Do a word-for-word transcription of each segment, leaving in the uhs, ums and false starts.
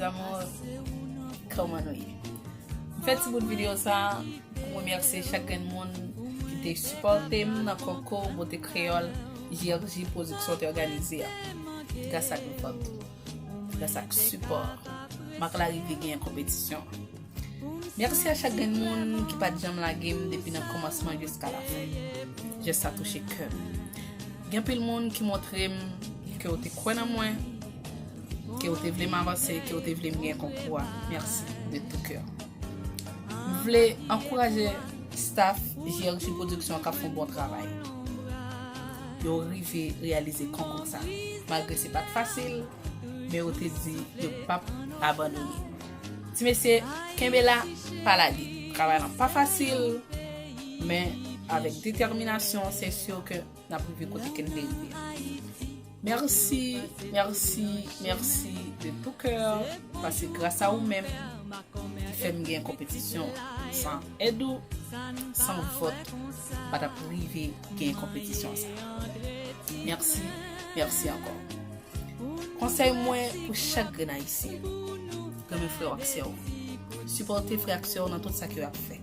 Amour, kòman nou ye? M fè ti bout videyo sa pou m remèsye chak grenn moun ki te sipòte m nan konkou bote kreyòl J R J Production te òganize a. Gras ak vòt, gras ak sipò, m ak Larive genyen konpetisyon. Mèsi a chak grenn moun ki pa t janm lage m depi nan kòmansman jiska lafen. Jès sa touche kè m. Gen anpil moun ki montre m ke yo te kwè nan mwen, ke yo te vle m avanse, ke yo te vle m gen konkou a. Mèsi de tou kè. M vle ankouraje staff J R J Production k ap fè yon bon travay. Yo rive reyalize konkou sa. Malgre se pa t fasil, men yo te di yo p ap abandone. Ti mesye, kenbe la, pa lage. Travay lan pa fasil, men avèk detèminasyon, se si ke n ap rive kote ke n vle rive. Mèsi, mèsi, mèsi de tou kè, paske gras a ou menm ki fè m gen konpetisyon. San èd ou, san vòt, m pa t ap rive gen konpetisyon sa. Mèsi, mèsi ankò. Konsèy mwen pou chak grenn ayisyen, renmen frè w ak sè w. Sipòte frè ak sè w nan tout sa ke y ap fè.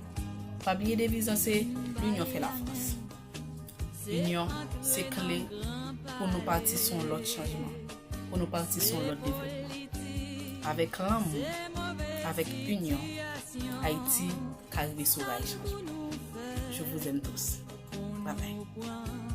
Pa bliye deviz lan se l'union fait la force. Inyon se kle pou nou pati sou yon lòt chanjman, pou nou pati sou yon lòt devlopman. Avèk lanmou, avèk inyon, Ayiti ka rive sou ray chanjman. Je vous aime tous. Bye bye.